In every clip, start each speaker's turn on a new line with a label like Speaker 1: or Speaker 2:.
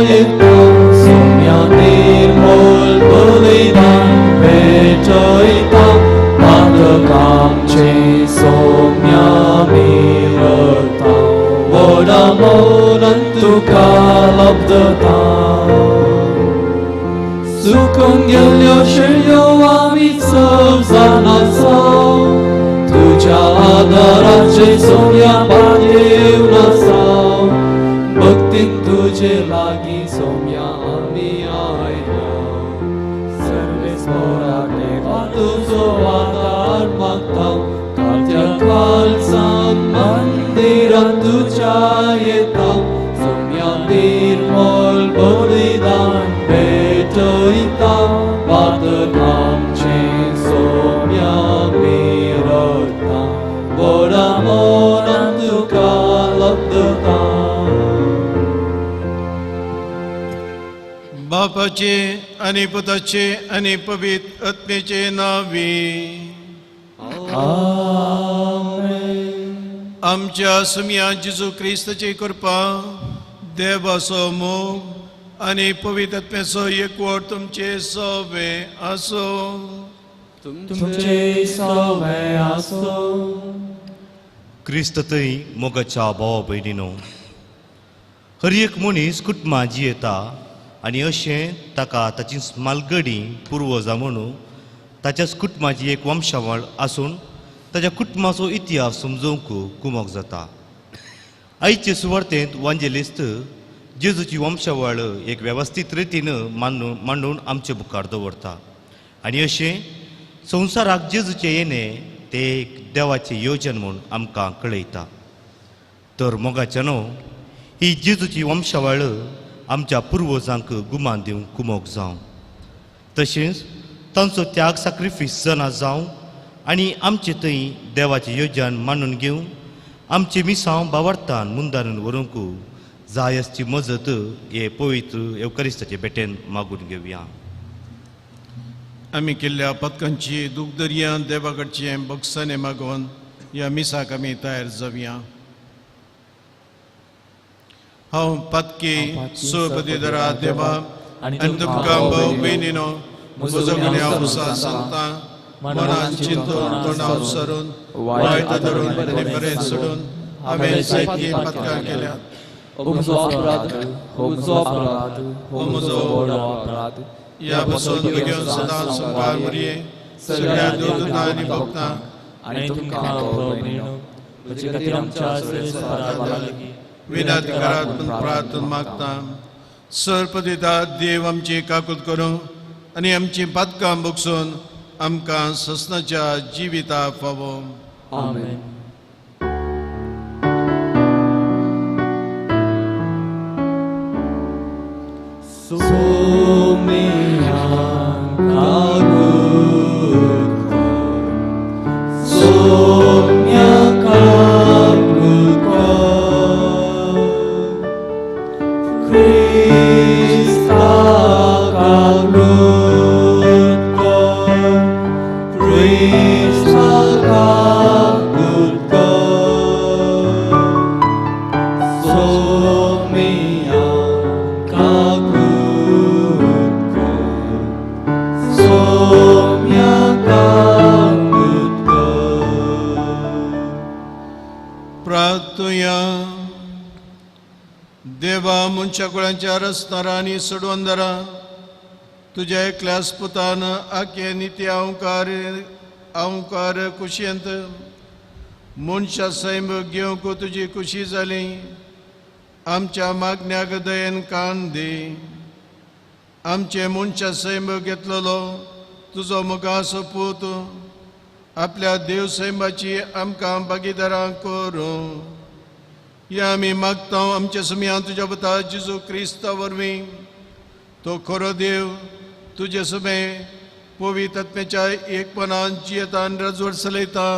Speaker 1: येता सोम्या निर्मोल बलिदान भेटयता पातकांचे सोम्या मिरता व्हडा मोलान तुका लब्धता सुकून गेल्ल्यो शेळयो आमी चव जाणासाव तुज्या आदाराचे सोम्या पातयेवन आसाव भक्तीन तुजे लागीं सोम्या आमी आयल्या सर्वेस्पोरा देवा तुजो आदार मागता कालच्या कालसान मंदिरात तुज्या येता सोम्या निर्मोल बलिदान भेटयता पातकांचे सोम्या मिरता व्हडा मोलान तुका लब्धता.
Speaker 2: बापाचे आनी पुताचे आनी पवित्र आत्म्याचे नांवे.
Speaker 1: आमेन.
Speaker 2: आमच्या सुमया जेजू क्रिस्ताची कृपा, देवाचो मोग आनी पवित्र आत्म्याचो एकवट तुमचे सवे आसूं.
Speaker 1: तुमचे सवे आसूं.
Speaker 3: क्रिस्त थंय मोगाच्या भावा भयणीनो, हर एक मनीस कुटुंबां जियेता आनी अशें ताका ताची मालगडी पुर्वजां म्हणून ताच्याच कुटुंबाची एक वंशावळ आसून ताच्या कुटुंबाचो इतिहास समजोवंक कुमक जाता. आयचे सुवार्तेंत वांजेलिस्त जेजूची वंशावळ एक वेवस्थीत रितीन मांडून आमचे मुखार दवरता आनी अशें संवसाराक जेजूचें येणें तें एक देवाचें योजन म्हूण आमकां कळयता. तर मोगाच्या न्हू ही जेजूची वंशावळ आमच्या पुर्वजांक गुमान दिवंक कुमोक जावं, तशेंच तांचो त्याग साक्रिफीस जना जावं आनी आमचे थंय देवाचें योजन मानून घेवन आमचें मिसांव बावडतान मुंदारून व्हरूंक जाय आसची मजत हे पवित्र येवकारिस्ताचे भेटेन मागून घेवया.
Speaker 2: आमी केल्ल्या पतकांची दूख दर्या देवा कडचें बक्षाने मागून ह्या मिसाक आमी तयार जावया. हांव पातकी सुपदीधरा देवा आनी तुमकां भाव भयणीनो म्हजो गुन्यांव सांगता मनान चिंतून तोंडाव सरून वायट धरून आनी बरें सोडून हांवें जायतीं पातकां केल्यात.
Speaker 1: हो म्हजो अपराध, हो म्हजो अपराध, हो म्हजो व्हड अपराध.
Speaker 2: ह्या पासून घेवन सदां संवसार मरये सगळ्या देवदूतां आनी भक्तां
Speaker 1: आनी तुमकां भाव भयणीनो म्हजे खातीर आमच्या सर्वेस्परा लागीं
Speaker 2: विनंती करात म्हूण प्रार्थना मागता. सरपदिता देव आमची काकूत करूं आनी आमची पातकां बगसून आमकां ससनाच्या जिविता फावो.
Speaker 1: आमेन. सोम्या काकूत कर, सोम्या काकूत कर, क्रिस्ता काकूत कर, क्रिस्ता काकूत कर, सोम्या काकूत कर, सोम्या काकूत कर.
Speaker 2: प्रार्थुया. देवा मनशा कुळांच्या रस्तारा आनी सोडवंदरा तुज्या एकल्यास पुतान आखे निती अहंकार अहंकार कुशेंत मनशा सैम घेवंक तुजी खुशी जाली. आमच्या मागण्याक दयेन कान दी. आमचे मनशा सैम घेतलेलो तुजो मुगासो पूत आपल्या देव सैमाची आमकां भागीदारां करूं. ह्या आमी मागता आमच्या सुमयान तुज्या पुता जेजू क्रिस्ता वरवीं. तो खरो देव तुजे सुमे पवित्र आत्म्याच्या एकपणान जियेतान रजवड चलयता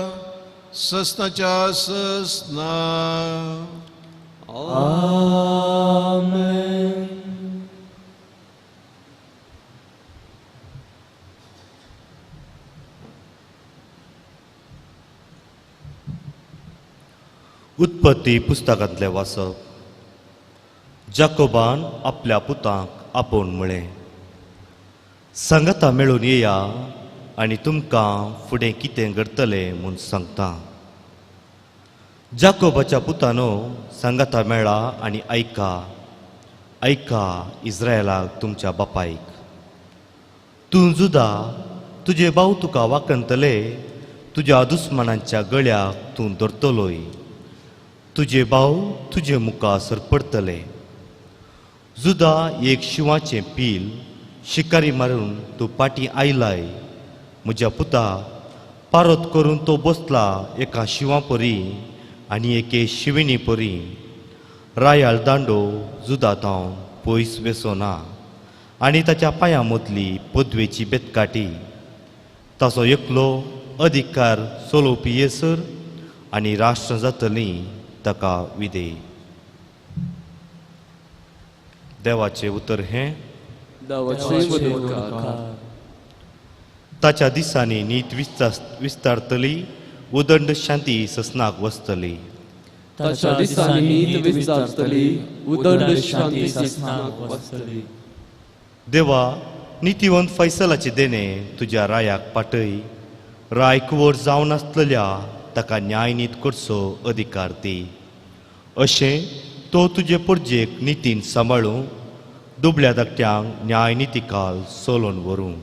Speaker 2: ससनाच्या ससना.
Speaker 1: आमेन.
Speaker 3: उत्पत्ती पुस्तकांतलें वाचप. जाकोबान आपल्या पुतांक आपोवन म्हळें, सांगाता मेळून येया आनी तुमकां फुडें कितें घडतलें म्हूण सांगता. जाकोबाच्या पुतानो, सांगाता मेळा आनी आयका, आयका इस्रायलाक तुमच्या बापायक. तूं जुदा, तुजे भाव तुका वाखणतले, तुज्या दुस्मानांच्या गळ्याक तूं धरतलोय, तुजे भाव तुजे मुखार सरपडतले. जुदा एक शिंवाचें पील शिकारी मारून तूं पाटी आयलाय. म्हज्या पुता, पारोत करून तो बसला एका शिंवा परी आनी एके शिविणी परी. रायाल दांडो जुदा तावन पयस वेसोना आनी ताच्या पांयां मदली पदवेची बेतकाटी. ताचो एकलो अधिकार चलोवपी येसर आनी राष्ट्र जातली ताका विधेय. देवाचें उतर हें. ताच्या दिसांनी नीत विस्तारतली, उदंड शांती ससनाक वसतली.
Speaker 1: ताच्या दिसांनी नीत विस्तारतली, उदंड शांती ससनाक वसतली.
Speaker 3: देवा, नितीवंत फैसलाचे देणे तुज्या रायाक पाटय. राय कुंवर जावन आसलेल्या ताका न्यायनीत करचो अधिकार दी. अशें तो तुजे परजेक नितीन सांबाळूं, दुबळ्या धाकट्यांक न्यायनितीकाल सोलोवन व्हरूं.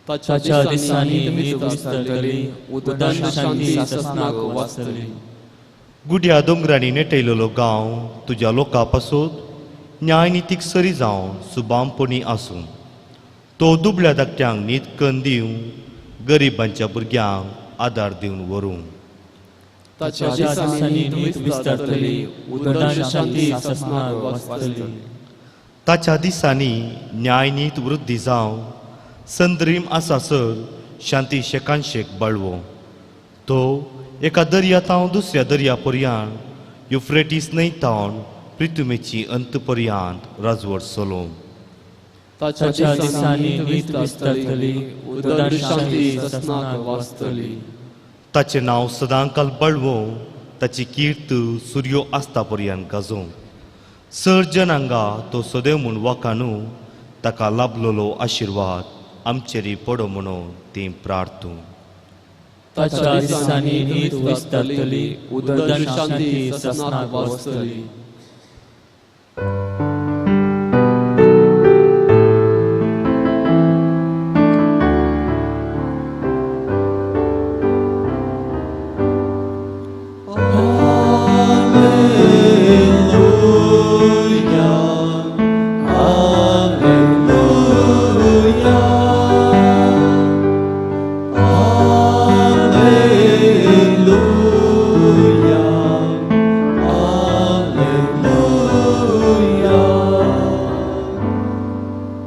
Speaker 1: ताच्या दिसांनी नीत विस्तारतली, उदंड शांती ससनाक वसतली.
Speaker 3: गुड्या दोंगरांनी नेटयलेलो गांव तुज्या लोकां पासून न्यायनितीक सरी जावन सुबामपणी आसूं. तो दुबळ्या धाकट्यांक नीत कन्न दिवं, गरिबांच्या भुरग्यांक आदार दिवन व्हरूं.
Speaker 1: ताच्या दिसांनी नीत विस्तारतली, उदंड शांती ससनाक वसतली.
Speaker 3: ताच्या दिसांनी न्यायनीत वृद्धी जावं, संद्रीम आसासर शांती शेकानशेक बाळवो. तो एका दर्या तावन दुसऱ्या दर्या पर्यांत, युफ्रेटीस न्हंय तावन पृथ्वीची अंत पर्यांत राजवट चलोवं.
Speaker 1: ताच्या दिसांनी नीत विस्तारतली, उदंड शांती ससनाक वसतली.
Speaker 3: ताचें नांव सदांकाल बळवों, ताची कीर्त सुर्यो आसता पर्यंत गाजोवं. सर जनांगा तो सदैव म्हूण वाखाणू, ताका लाभलेलो आशिर्वाद आमचेर पडो म्हणून ती प्रार्थू.
Speaker 1: ताच्या दिसांनी नीत विस्तारतली, उदंड शांती ससनाक वसतली.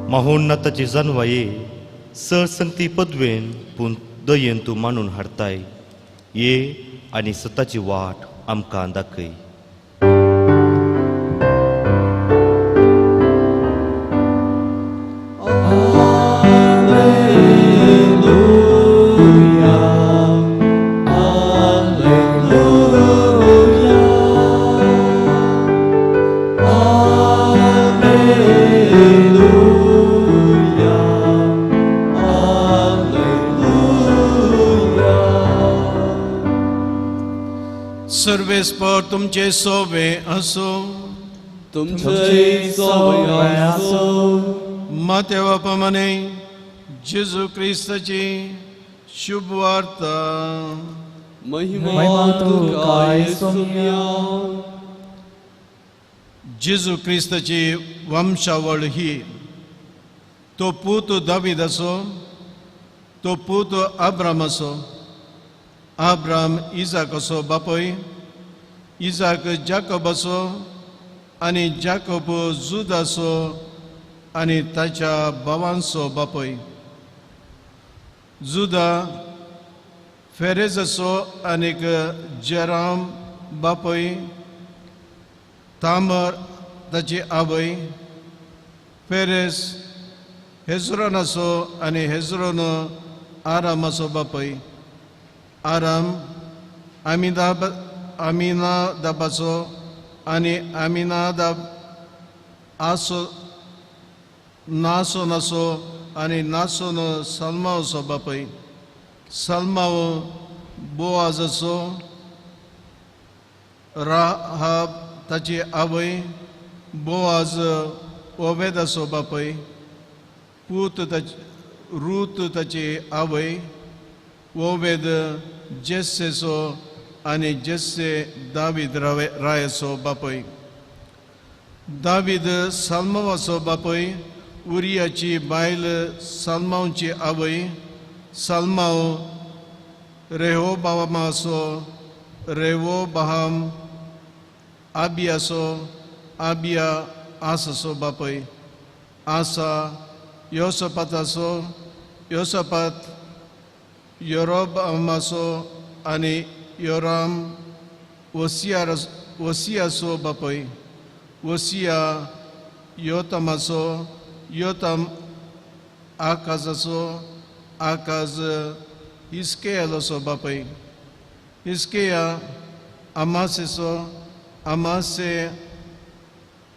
Speaker 3: माहोन्नताची जानवाये सर संगती पदवेन पूण दयेन तूं मानून हाडताय. ये आनी सताची वाट आमकां दाखय.
Speaker 2: सर्वेस्पर तुमचे सोवे असो,
Speaker 1: तुमचे सोवे असो.
Speaker 2: मातेवा प्रमाणे जेजू क्रिस्ताची शुभ वार्ता.
Speaker 1: महिमा तुका येसुम्या.
Speaker 2: जेजू क्रिस्ताची वंशावळ ही. तो पूत दावीद असो, तो पूत अब्राम असो, अब्राम इजाक असो बापय, इजाक जाकोब असो आनी जाकोब जुदासो आनी ताच्या भावांचो बापय. जुदा फेरेजाचो आनीक जेराम बापय, तामर ताची आवय, फेरेस हेजरोनाचो आनी हेजरोन आरामाचो बापय, आराम आमिनादाबाचो आनी आमिनादाब आसो नासोनाचो आनी नासोन सलमावचो बापूय, सलमाव बोआजाचो, राहाब ताची आवय, बोआज ओबेदाचो बापूय, पूत ताची रूत ताची आवय, ओबेद जेस्सेचो आनी जेस्से दावीद रायाचो बापूय, दावीद साल्मावाचो बापूय, उरियाची बायल साल्मावची आवय, साल्माव रेहोबामाचो, रेहोबहाम आबियाचो, आबिया आसाचो बापूय, आसा योसपाताचो, योसपात योरोबामाचो आनी योराम वसियाचो बापूय, वसिया योतमाचो, योतम आकाजाचो, आकाज हिस्केयाचो बापूय, हिस्केया आमासेचो, आमासे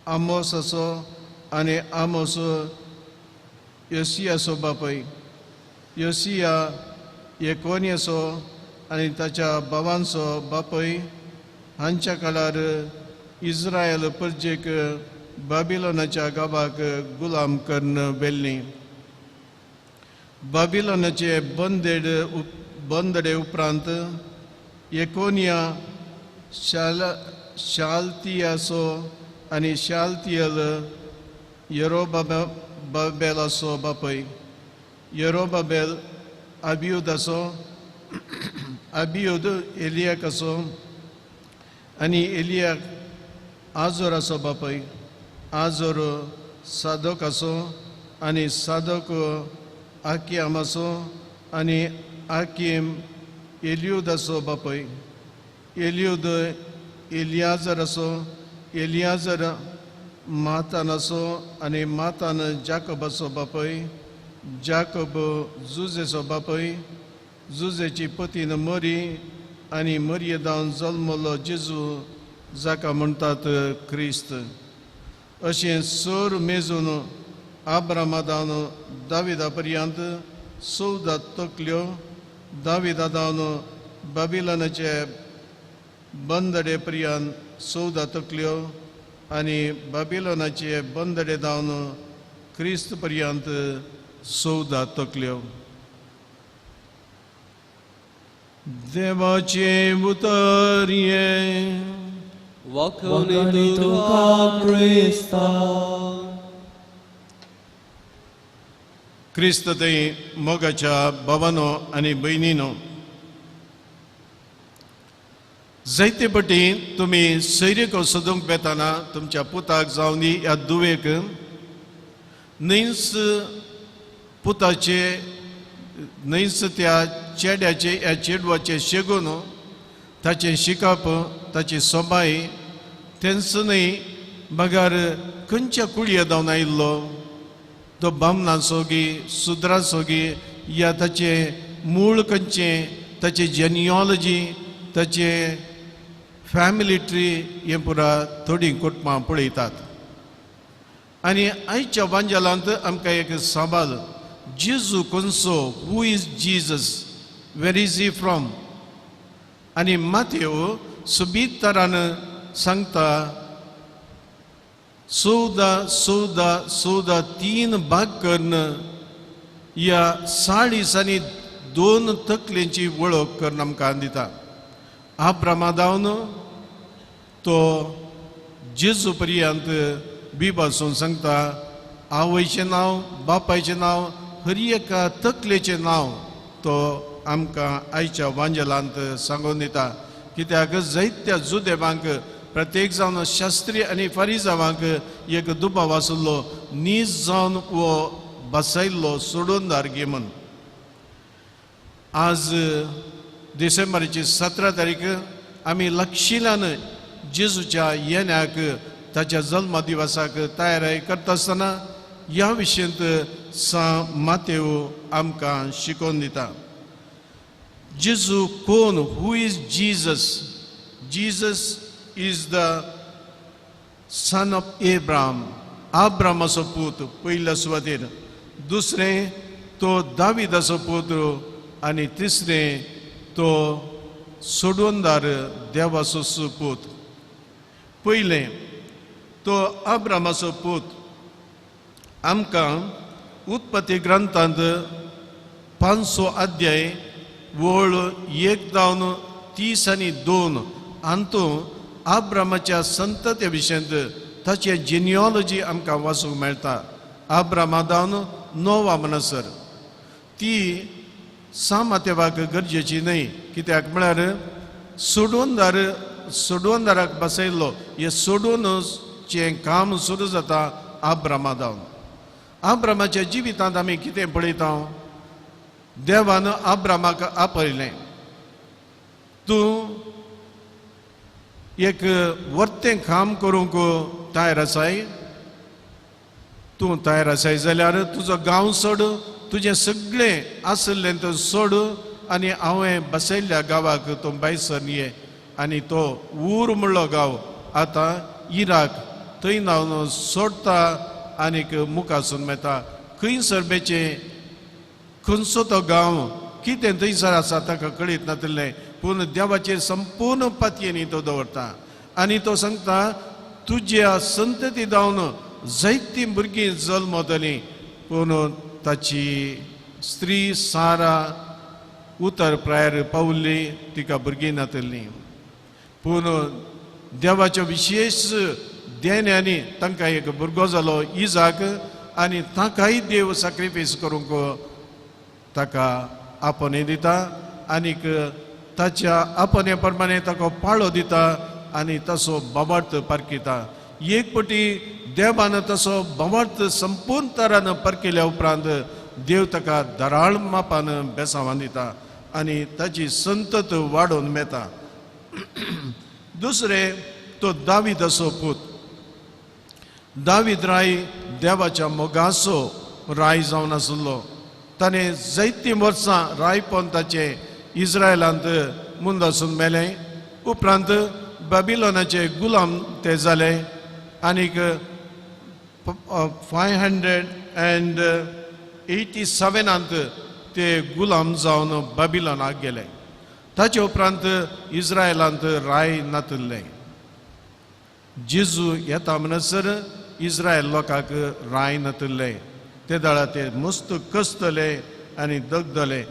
Speaker 2: आमोसाचो आनी आमोस योसियाचो बापूय, योसिया येकोनियाचो आनी ताच्या भावांचो बापूय. हांच्या काळार इस्रायल परजेक बाबिलोनाच्या गांवाक गुलाम करून व्हेल्ली. बाबिलोनाचे बंदडे उपरांत येकोनिया शालतियाचो आनी शालतियल यरोबाबेलाचो बापूय, यरोबाबेल अबियुदाचो, अबियुद एलियाकाचो आनी एलियाक आजोराचो बापूय, आजोर सादोकाचो आनी सादोक आकियामाचो आनी आकिम एलियुदाचो बापूय, एलियुद एलियाजराचो, एलियाजर मातानाचो आनी मातान जाकोबाचो बापूय, जाकोब जुजेचो बापूय, जुजेची पतीन मरी आनी मरये दावन जल्मलो जेजू जाका म्हणटात क्रिस्त. अशें सोर मेजून आब्रामा दावन दाविदा पर्यंत 14 तकल्यो, दाविदा दावन बाबिलोनाचे बंदडे पर्यंत 14 तकल्यो आनी बाबिलोनाचे बंदडे दावन क्रिस्त पर्यंत 14 तकल्यो. देवाचें उतर हें.
Speaker 1: वखणी तुका क्रिस्ता.
Speaker 2: क्रिस्त थंय मोगाच्या भावानो आनी भयणीनो, जायते पटी तुमी सैरिको सोदूंक वेताना तुमच्या पुताक जावं दी ह्या दुवेक न्हंयच पुताचे न्हंयच त्या चेड्याचे ह्या चेडवाचे शेगून ताचें शिकप ताची सोबाय तेंच न्हय बगर खंयच्या कुळये धांवन आयिल्लो तो बामणाचो गी सुद्राचो गी या ताचें मूळ खंयचें ताची जेनियोलॉजी ताचे फॅमिली ट्री हें पुरा थोडीं कुटुंबां पळयतात. आनी आयच्या वांजेलांत आमकां एक सवाल, जेजू कोणसो, who is Jesus, where is he from? आनी मातेव सोबीत तरान सांगता 14 14 14 3 भाग करून ह्या 40 आनी 2 तकलेंची वळख करून आमकां दिता. आब्रामा दावन तो जेजू पर्यंत बिबासून सांगता आवयचें नांव, बापायचें नांव, हर एका तकलेचें नांव तो आमकां आयच्या वांजेलांत सांगून दिता. कित्याक जायत्या जुदेवांक प्रत्येक जावन शास्त्री आनी फारिजावांक एक दुबाव आसलो नीज जावन वो बसयल्लो सोडून दारगी म्हूण. आज डिसेंबराची 17 तारीख आमी लक्षिल्यान जेजूच्या येण्याक ताच्या जल्म दिवसाक तयारी करता आसतना ह्या विशयंत सां मातेव आमकां शिकोवन दिता. जेजू कोण, who is Jesus? Jesus is the son of Abraham. आब्रामाचो पूत पयल्या सुवातेर, दुसरें तो दाविदाचो पूत आनी तिसरें तो सोडवणदार देवाचो पूत. पयलें तो आब्रामाचो पूत. आमकां उत्पत्ती ग्रंथांत 500 अध्याय वळ 1 जावन 30 आनी 2 हातूंत आब्रामाच्या संतते विशयांत ताचे जिनियोलॉजी आमकां वाचूंक मेळटा. आब्रामा जावन नोवा म्हणसर ती सामातेवाक गरजेची न्हय, कित्याक म्हळ्यार सोडवणदाराक बसयल्लो हे सोडूनचें काम सुरू जाता आब्रामा जावन. आब्रामाच्या जिवितांत आमी कितें पळयता, देवान आब्रामाक आपयलें, तूं एक वर्तें काम करूंक तयार आसाय, तूं तयार आसाय जाल्यार तुजो गांव सोड, तुजें सगळें आशिल्लें तें सोड आनी हांवें बसयल्ल्या गांवाक तूं भायसर ये. आनी तो ऊर म्हणलो गांव आतां इराक, थंय न्हांवन सोडटा आनीक मुखासून मेळटा. खंयसर बेचें खंयचो तो गांव कितें थंयसर आसा ताका कळीत नातिल्लें, पूण देवाचेर संपूर्ण पातयेनी तो दवरता आनी तो सांगता तुज्या संतती जावन जायतीं भुरगीं जल्मतलीं. पूण ताची स्त्री सारा उतर प्रायर पावल्ली, तिका भुरगीं नातिल्लीं. पूण देवाच्या विशेश देण्यांनी तांकां एक भुरगो जालो इजाक आनी ताकाय देव सॅक्रिफायस करूंक ताका आपणे दिता आनीक ताच्या आपणे प्रमाणे ताका पाळो दिता आनी तसो बाबार्थ पारखिता. एक पटी देवान तसो बाबार्थ संपूर्ण तरान परकिल्या उपरांत देव ताका दराळ मापान बेसावान दिता आनी ताची संतत वाडोवन मेळटा. दुसरें तो दाविदाचो पूत. दावीद राय देवाच्या मोगाचो राय जावन आसलो. ताणें जायतीं वर्सां रायपण ताचें इस्रायलांत मुंदासून मेलें. उपरांत बाबिलोनाचे गुलाम ते जाले आनीक 587 ते गुलाम जावन बाबिलोनाक गेले. ताचे उपरांत इस्रायलांत राय नातिल्लें. जेजू येता म्हणसर इस्रायल लोकांक राय नातिल्लें. ते दाळा ते मस्त कसतले आनी दगदले.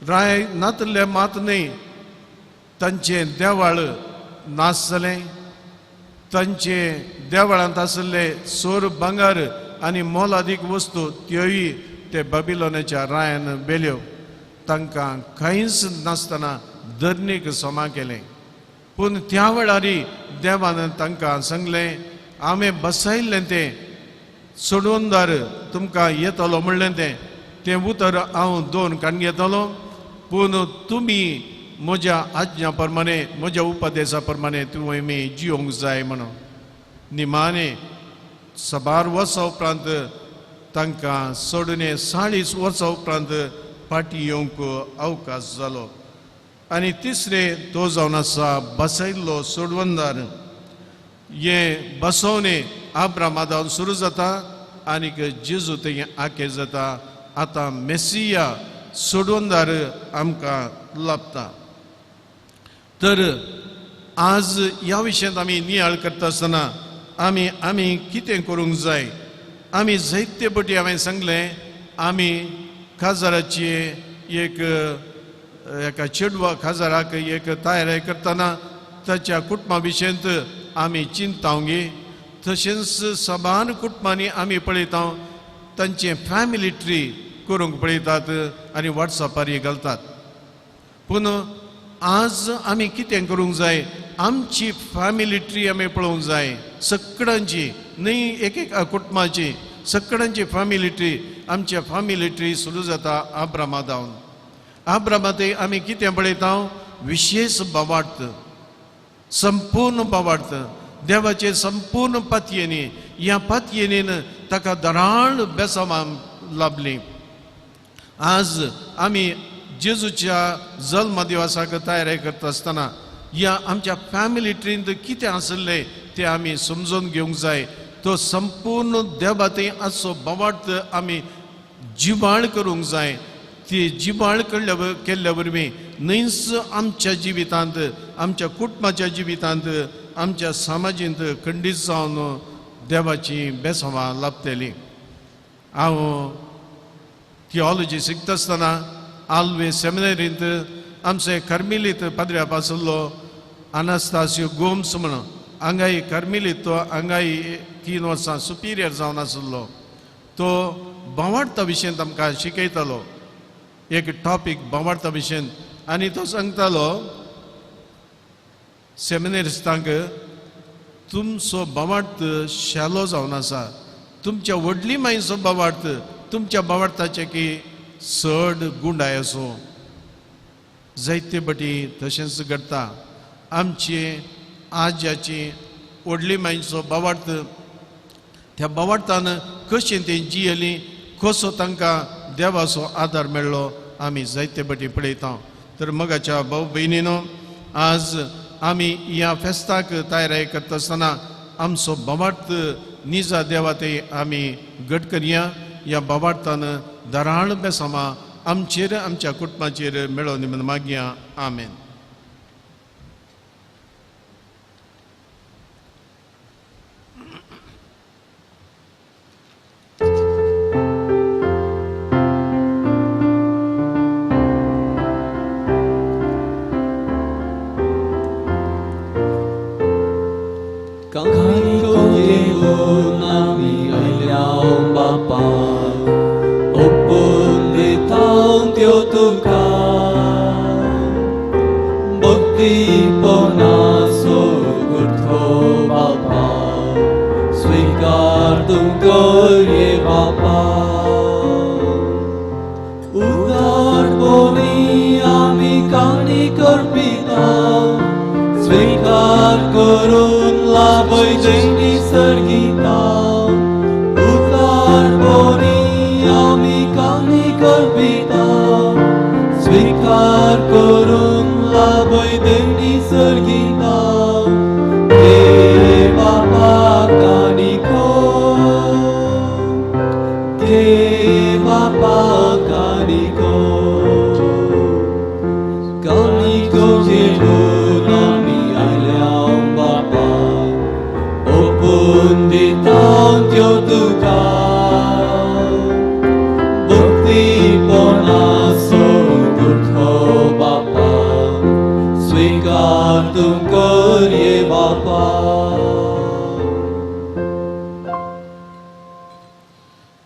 Speaker 2: राय नातिल्ले मात न्हय, तांचें देवाळ नाश जालें, तांचे देवळांत आशिल्ले सोर भांगर आनी मोलादीक वस्तू त्योय ते बाबिलोनाच्या रायान बेल्यो. तांकां कांयच नासतना धरणीक समा केलें. पूण त्या वेळार देवान तांकां सांगलें, हांवें बसयल्लें तें सोडवणदार तुमकां येतलो म्हणलें तें तें उतर हांव दोन काडून घेतलो, पूण तुमी म्हज्या आज्ञा प्रमाणे म्हज्या उपदेशा प्रमाणे तुवें मी जियोंक जाय म्हणून. निमाणे साबार वर्सां उपरांत तांकां सोडून 40 वर्सां उपरांत फाटीं येवंक अवकाश जालो. आनी तिसरें तो जावन आसा बसयल्लो सोडवणदार. हें बसवणें आब्रामा जावन सुरू जाता आनीक जेजू थंय आखेर जाता. आतां मेसिया सोडवणदार आमकां लाभता. तर आज ह्या विशयांत आमी नियाळ करता आसतना आमी आमी कितें करूंक जाय. आमी जायते पटी हांवें सांगलें, आमी काजाराची एक एका चेडवा काजाराक एक तयारी करतना ताच्या कुटुंबा विशयांत आमी चिंतावंगी. तशेंच सबार कुटुंबांनी आमी पळयता तांचें फॅमिली ट्री करूंक पळयतात आनी वॉट्सॅपार घालतात. पूण आज आमी कितें करूंक जाय, आमची फॅमिली ट्री आमी पळोवंक जाय, सगळ्यांची न्हय एक एक कुटुंबाची, सगळ्यांची फॅमिली ट्री. आमच्या फॅमिली ट्री सुरू जाता आब्रामा जावन. आब्रामा थंय आमी कितें पळयता, विशेश बावार्थ, संपूर्ण बावार्थ, देवाचे संपूर्ण पातयेनी. ह्या पातयेनीन ताका दराळ बेसावां लाभलीं. आज आमी जेजूच्या जल्म दिवसाक तयारी करता आसतना ह्या आमच्या फॅमिली ट्रींत कितें आशिल्लें तें आमी समजून घेवंक जाय. तो संपूर्ण देवा थंय आसचो भावार्थ आमी जिवाळ करूंक जाय. ती जिवाळ केल्ल्या वरवीं न्हयच आमच्या जिवितांत, आमच्या कुटुंबाच्या जिवितांत, आमच्या समाजींत खंडीत जावन देवाची बेसांवां लाभतली. हांव थियोलॉजी शिकता आसतना आल्वे सेमिनरींत आमचे कर्मिलीत पाद्र्याप आसलो अनास्तासियो गोम्स म्हणून, हांगाय कर्मिलीत तो हांगाय 3 वर्सां सुपिरियर जावन आसलो. तो भावार्था विशयंत आमकां शिकयतालो एक टॉपीक भावार्था विशयंत, आनी तो सांगतालो सेमिनरिस्टांक तुमचो भावार्थ शालो जावन आसा, तुमच्या व्हडली मायचो भावार्थ तुमच्या भावार्थाचे की चड गुंडाय आसूं. जायते बटी तशेंच घडटा. आमची आज्याची व्हडली मायचो भावार्थ, त्या भावार्थान कशें तें जियेली, कसो तांकां देवाचो आदार मेळ्ळो आमी जायते बटी पळयता. तर मगाच्या भाव भयणीनो, आज आमी ह्या फेस्ताक तयारी करता आसतना आमचो भावार्थ निजा देवा ते आमी घट करया. ह्या भावार्थान दराळ बेसांवां आमचेर आमच्या कुटुंबाचेर मेळोवन म्हूण मागया. आमेन.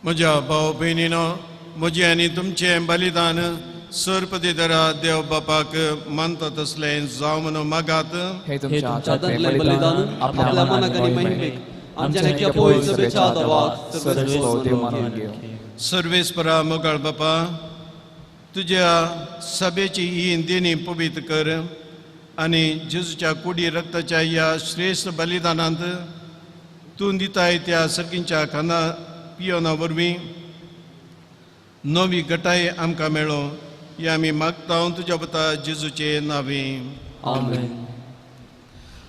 Speaker 2: म्हज्या भाव भयणीनो, म्हजें आनी तुमचें बलिदान सर्पदिदरा देव बापाक मानता तसलें जावं म्हणून मागात.
Speaker 1: हे तुमच्या हातांतलें बलिदान आपल्या मनाक आनी महिमेक आमच्या नेक्या पवित्र सभेच्या देवाक सर्वेस्पर मानून घेवं.
Speaker 2: सर्वेस्परा मोगाळ बापा, तुज्या सभेची ही देणी पवित्र कर आनी जेजूच्या कुडी रक्ताच्या ह्या श्रेश्ठ बलिदानांत तूं दिताय त्या सर्गींच्या खाना पियोना वरवीं नवी गटाय आमकां मेळो ही आमी मागता तुज्या पुता जेजूचे नांवी.
Speaker 1: आमेन.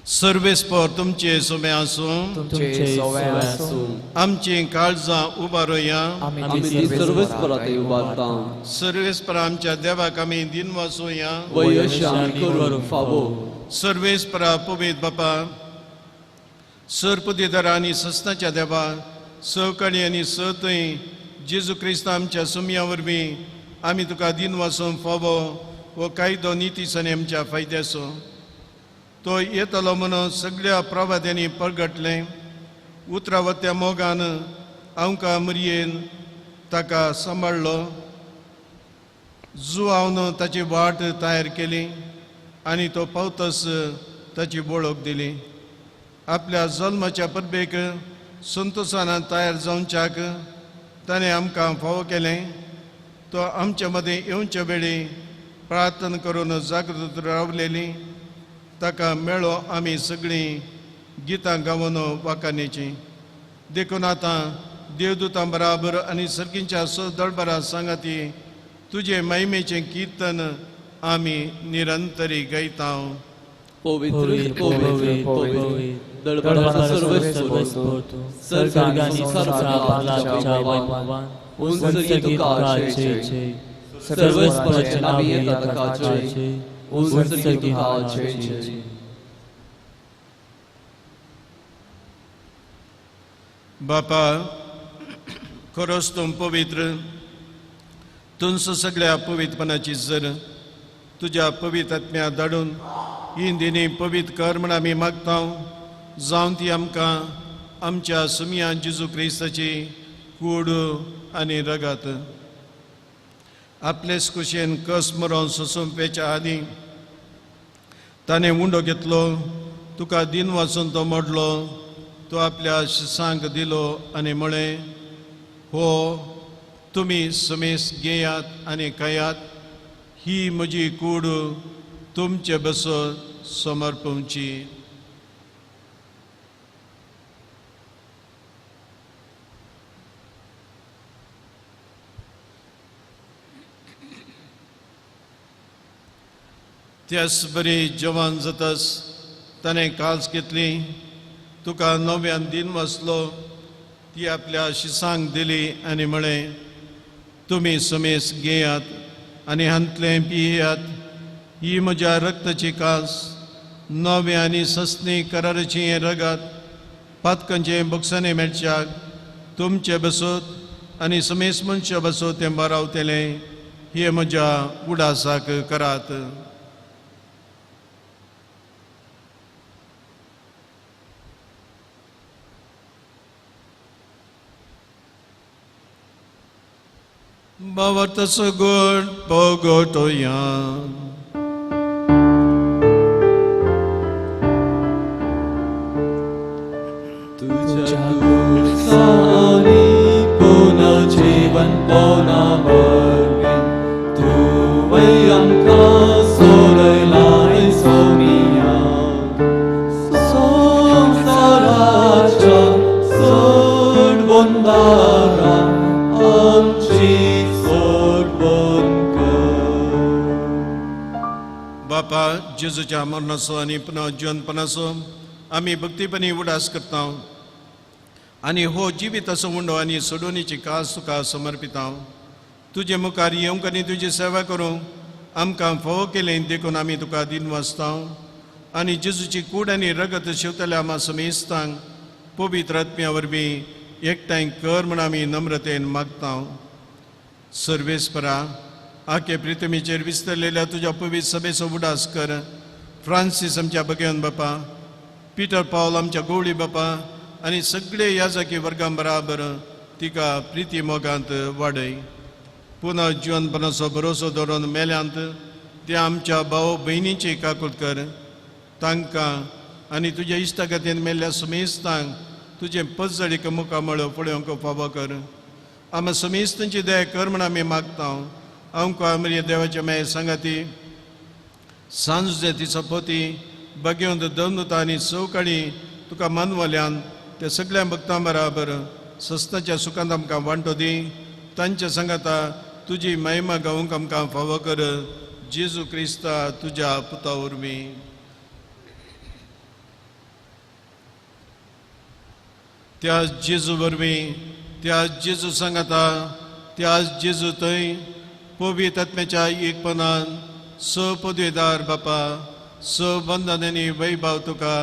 Speaker 2: सर्वेस्पर तुमचे सोमे आसूं,
Speaker 1: तुमचे सोवे आसूं.
Speaker 2: आमची काळजां उबारोया,
Speaker 1: आमी ती सर्वेस्परा थंय उबारता.
Speaker 2: सर्वेस्परा आमच्या देवाक आमी दिनवासोया,
Speaker 1: वयश आमी करूंक फावो.
Speaker 2: सर्वेस्परा पवित्र बापा, सर्पदिदरा आनी सस्नाच्या देवा, सवकाळी आनी सतय जेजू क्रिस्त आमच्या सुमया वरवीं आमी तुका दिनवासूंक फावो हो कायदो निती सनी आमच्या फायद्याचो तो येतलो म्हणून सगळ्या प्रवाद्यांनी परगटलें. उतरावत्या मोगान आमकां मरयेन ताका सांबाळ्ळो, जुआवन ताची वाट तयार केली आनी तो पावतस ताची वळख दिली. आपल्या जल्माच्या परबेक संतोशान तयार जावच्याक ताणें आमकां फावो केलें. तो आमच्या मदें येवच्या वेळी प्रार्थना करून जागृत रावलेली ताका मेळो आमी सगळीं गितां गावन वाखाणेचीं. देखून आतां देवदूतां बराबर आनी सर्गींच्या दळबरा सांगाती तुजे महिमेचें किर्तन आमी निरंतरी गायता.
Speaker 1: पवित्र पवित्र पवित्र दळबळाचो सर्वेस्पोर तूं, सर्ग आनी संवसार भरला तुज्या वैभवान. उंच तुका जय जय, सर्वेस्पराचें नांव येता ताका जय जय, उंच तुका जय जय.
Speaker 2: बापा खरोच तूं पवित्र, तुमचो सगळ्या पवित्रपणाची जर तुज्या पवित्र आत्म्या धाडून ही दिनी पवित्र कर म्हण आमी मागता, जावन ती आमकां आमच्या सुमया जेजू क्रिस्ताची कूड आनी रगत आपलेच कुशेन कस मरोन सोंपेच्या आदीं ताणें उंडो घेतलो, तुका दिन वाचून तो मोडलो, तो आपल्या शिसांक दिलो आनी म्हळें, हो तुमी समेस घेयात आनी खायात, ही म्हजी कूड तुमचे बसत समर्पणची. त्याच बरी जवान जातस ताणें काल्स घेतली, तुका नव्यान दिन वाचलो, ती आपल्या शिसांक दिली आनी म्हळें, तुमी समेस घेयात आनी हांतलें पियात, ही म्हज्या रक्ताची कास, नवें आनी सस्नी कराराची हें रगत पातकांचें बक्षाणें मेळच्याक तुमचे बसत आनी समेस मनशा बसत तें बारावतलें, हें म्हज्या उडासाक करात. भावार्थाचो गोड पगोटोया.
Speaker 1: तुझ्या कुर्सानी पुन्हा जीवन पुन्हा मरणे, तुवें आमकां सोडयलाय सोनिया, संवसाराच्या सोडवणदारा आमची सोडवण कर.
Speaker 2: बापा जेजूच्या मरणाचो आनी पुनः जिवनपणाचो आमी भक्तीपणी उडास करता आनी हो जिविताचो उंडो आनी सोडवणीची कास तुका समर्पिता. तुजे मुखार येवंक आनी तुजी सेवा करूंक आमकां फावो केलें देखून आमी तुका दिन वाचता आनी जेजूची कूड आनी रगत शेवतल्या आमा समेस्तांक पवित्र आत्म्या वरवीं एकठांय कर म्हण आमी नम्रतेन मागता. सर्वेस्परा आखे प्रितमीचेर विस्तरलेल्या तुज्या पवित्र सभेचो उडास कर. फ्रांसीस आमच्या बगेवन बापा, पिटर पावल आमच्या गवळी बापा आनी सगळे याजकी वर्गां बराबर तिका प्रिती मोगांत वाडय. पुनः जिवनपणाचो भरोसो दवरून मेल्यांत ते आमच्या भाव भयणीची काकूट कर. तांकां आनी तुज्या इश्टागतीन मेल्ल्या समेस्तांक तुजें पजळीक मुखामळ पळोवंक फावो कर. आमी समेस्तांची दया कर म्हण आमी मागता. आमकां आमरी देवाच्या मागीर सांगाती सांज ती सपोती बगेवंत दवनुता आनी सवकाळी तुका मानवल्यान ते सगळ्या भक्तां बराबर सस्नाच्या सुखांत आमकां वांटो दी. तांच्या सांगाता तुजी महिमा गावंक आमकां फावो कर. जेजू क्रिस्ता तुज्या पुता वरवीं. त्या जेजू वरवीं, त्या जेजू सांगाता, त्या जेजू थंय पवित्र आत्म्याच्या एकपणान स पदवेदार बापा स बंधन आनी वैभव तुका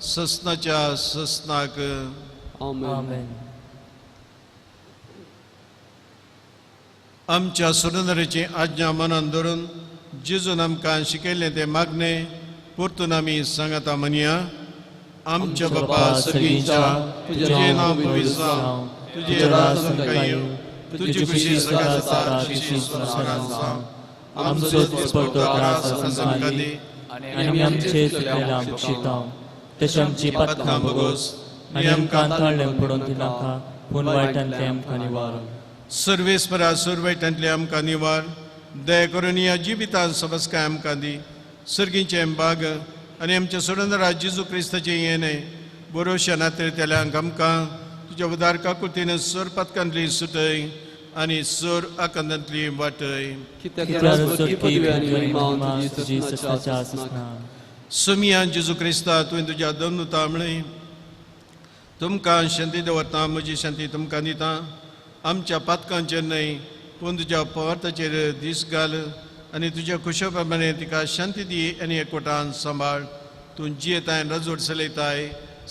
Speaker 2: ससनाच्या ससनाक.
Speaker 1: आमेन.
Speaker 2: आमच्या सोडणाऱ्याची आज्ञा मनान धरून जेजून आमकां शिकयल्लें तें मागणें परतून आमी सांगाता म्हणया. आमच्या बापा सगळींच्या तुजें नांव पवित्र जावं, तुजें राज आमकां येवं, तुजी खुशी सगळ्या जाता तशी संवसारांत जावं.
Speaker 4: आमचो दिसपट्टो त्रास आमकां दी आनी आमचे चुकलेले आमकां शितां तशें आमची पातकां भोगोस आनी आमकां ताळ्ळें पडून दिनाका, पूण वायटांतलें आमकां निवार.
Speaker 2: सर्वेस्परा सुरवायटांतलें आमकां निवार. दया करून ह्या जिवितान समजकाय आमकां दी. सर्गीचें बाग आनी आमच्या सोडणारा जेजू क्रिस्ताचें येणें बरोवश्या नात्रेतल्यांक आमकां तुज्या उदार काकुळतेन सर पातकांतली सुटय आनी सर आकांतांतली वाटय.
Speaker 1: कित्याक पदवी आनी महिमा तुजी ससनाच्या ससनाक.
Speaker 2: सुमिया जेजू क्रिस्ता तुवें तुज्या दमनुता म्हळें तुमकां शांती दवरता म्हजी शांती तुमकां दिता आमच्या पातकांचेर न्हय पूण तुज्या पवार्थाचेर दीस घाल आनी तुज्या खुशा प्रमाणे तिका शांती दी आनी एकवटान सांबाळ तूं जियेताय रजवट चलयताय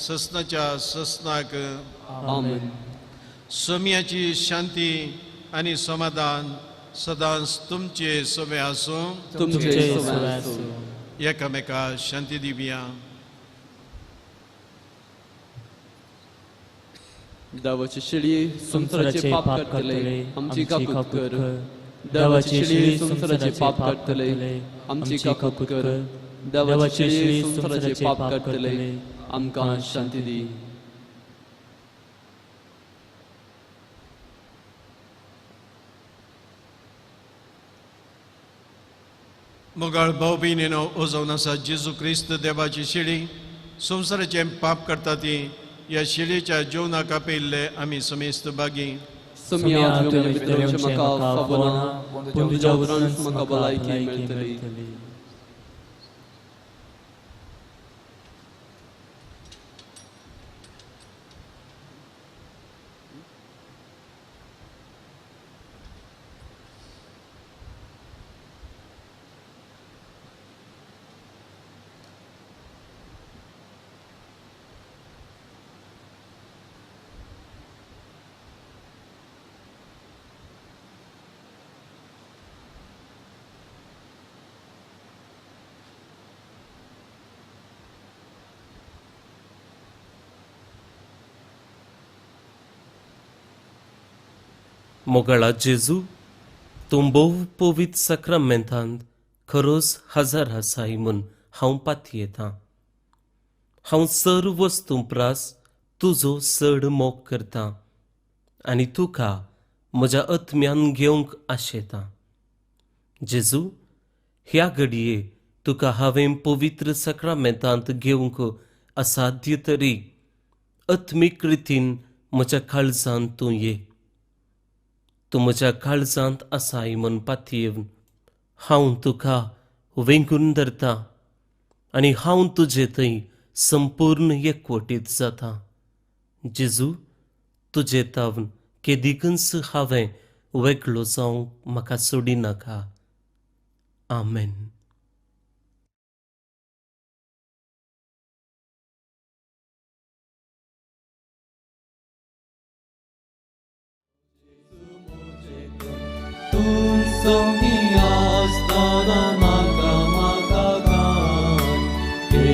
Speaker 2: ससनाच्या ससनाक
Speaker 1: आमेन.
Speaker 2: सोमियाची शांती आनी समाधान सदांच तुमचे सवे आसूं
Speaker 1: तुमचे सवे आसूं.
Speaker 2: एकामेका शांती दिवया.
Speaker 1: देवाची शिळी संवसाराचे पाप काडटले आमची काकूत कर. देवाची शिळी संवसाराचे पाप काडटले आमची काकूत कर. देवाची शिळी संवसाराचे पाप काडटले आमकां शांती दी.
Speaker 2: मोगाळ भाव भयणीनो हो जावन आसा जेजू क्रिस्त देवाची शिळी संवसाराचें पाप करता ती ह्या शिळेच्या जेवणाक आपयिल्ले आमी समेस्त भागी.
Speaker 1: सोम्या तुवें भितर येवचें म्हाका फावना पूण तुज्या उतरानच म्हाका भलायकी मेळटली.
Speaker 5: मोगाळा जेजू तूं भोव पवित्र साक्रामेंतांत खरोच हजार आसाय म्हूण हांव पातयेतां. हांव सर्व वस्तूं प्रास तुजो चड मोग करतां आनी तुका म्हज्या आत्म्यान घेवंक आशेतां. जेजू ह्या घडये तुका हांवें पवित्र साक्रामेंतांत घेवंक असाध्य तरी आत्मीक रितीन म्हज्या काळजांत तूं ये. तूं म्हज्या काळजांत आसाय म्हूण पातयेवन हांव तुका वेंगून धरतां आनी हांव तुजे थंय संपूर्ण एकवटीत जाता. जेजू तुजे तावन केदिकूच हांवें वेगळो जावंक म्हाका सोडिनाका. आमेन.
Speaker 1: संगी आसतना म्हाका म्हाका गाय हे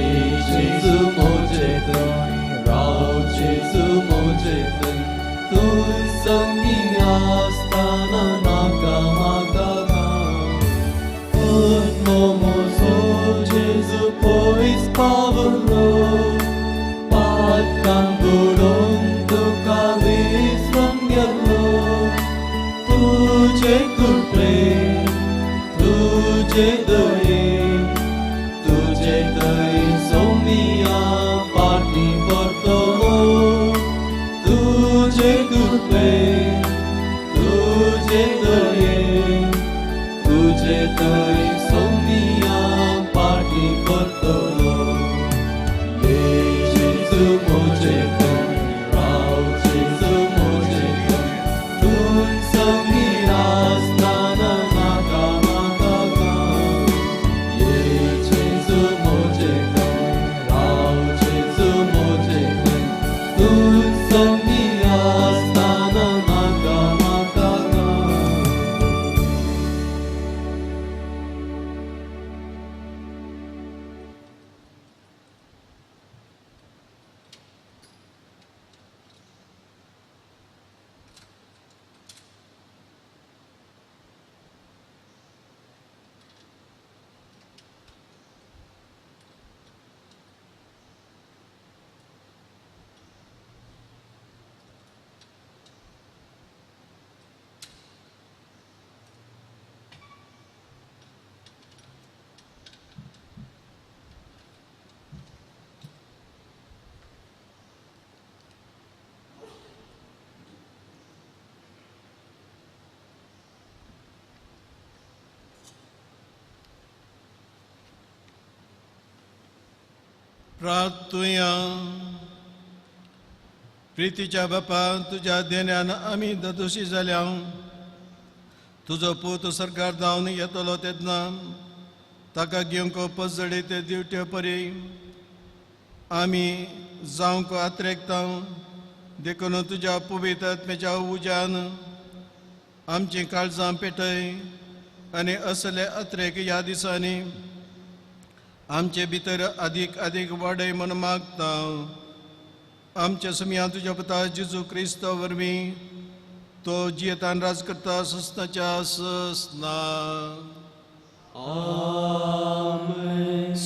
Speaker 1: जेजू म्हजे थंय राव जेजू म्हजे थंय तूं संगी आसतना म्हाका म्हाका गाय आत्मो म्हजो जेजू पयस पावलो पातकां बुडोवन तुका विसरून गेल्लो तुझे कृपे तुझे दये तुझे थंय सोमिया पाटी परतलो तुझे कृपे तुझे दये तुझे थंय सोमिया पाटी परतलो. ये जेजू म्हजे थंय राव जेजू म्हजे थंय तूं संगी आसतना म्हाका म्हाका गाय ये जेजू म्हजे थंय राव जेजू म्हजे थंय तूं संगी आसतना म्हाका म्हाका गाय.
Speaker 2: प्रार्थुया. प्रितीच्या बापा, तुज्या देण्यान आमी ददोशी जाल्या. तुजो पूत सरकार धांवन येतलो तेन्ना ताका घेवंक पजडे ते दिवटे परी आमी जावंक आत्रेकता. देखून तुज्या पवित्र आत्म्याच्या उज्यान आमचीं काळजां पेटय आनी असले अत्रेक ह्या दिसांनी आमचे भितर अदीक अदीक वाडय म्हूण मागता. आमच्या समया तुज्या पुता जेजू क्रिस्त वरवीं तो जियेतान राज करता सस्नाच्या सस्ना.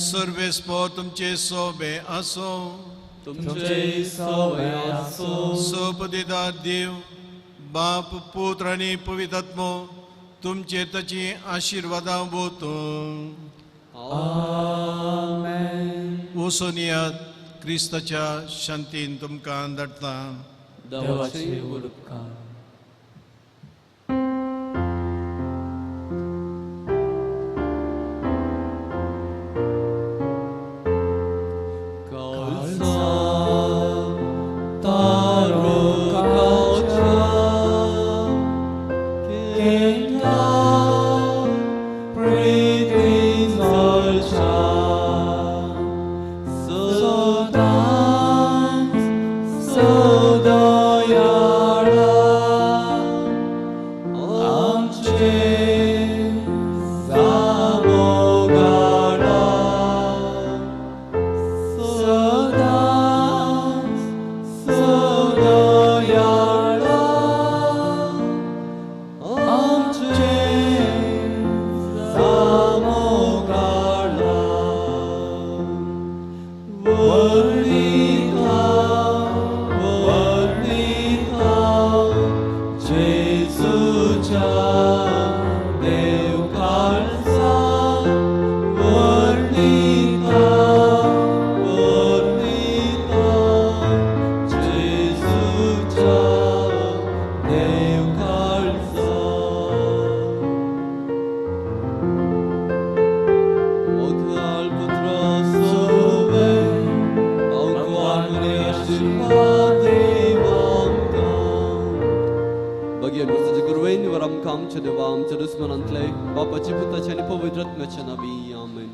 Speaker 2: सर्वेस्पो तुमचे सोबे आसो.
Speaker 1: तुमचे सोबे आसो.
Speaker 2: सोपदिदार देव बाप पुत्र आनी पवित्र आत्मो तुमचे ताची आशिर्वादां वोतूं.
Speaker 1: आमेन.
Speaker 2: वसोनियात क्रिस्ताच्या शांतीन तुमकां धाडटा.
Speaker 1: देवाचे उपकार.
Speaker 6: आमच्या दुस्मनांतले बापाची पुताची आनी पवित्र आत्म्याच्या नांवी आमेन.